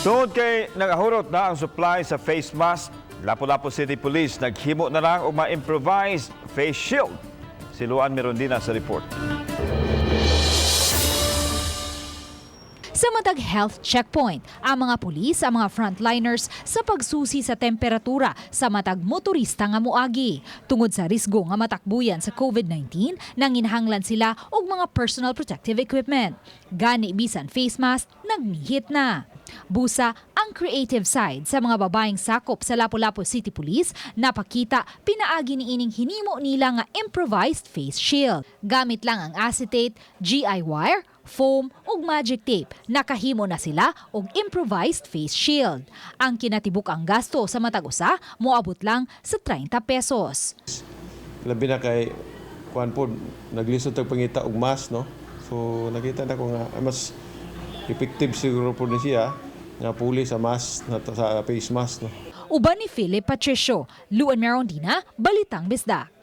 Tungod kay nagahurot na ang supply sa face mask, Lapu-Lapu City Police naghimo na lang og ma-improvised face shield. Si Luan Mirondina sa report. Sa matag health checkpoint, ang mga pulis, ang mga frontliners sa pagsusi sa temperatura sa matag motorista nga moagi. Tungod sa risgo nga matakbuyan sa COVID-19, nanginhanglan sila og mga personal protective equipment. Gani bisan face mask, nagnihit na. Busa, ang creative side sa mga babaeng sakop sa Lapu-Lapu City Police napakita pinaagi ni ining hinimo nila nga improvised face shield. Gamit lang ang acetate, GI wire, foam ug magic tape. Nakahimo na sila og improvised face shield. Ang kinatibuk ang gasto sa matag usa moabot lang sa 30 pesos. Labi na kay kuan po, naglisod tag pangita og mask, no? So nakita na ko nga mas effective siguro po ni siya nga puli sa mask na sa face mask, no? Uban ni Philip Patricio, Luan Merondina, Balitang Bisdak.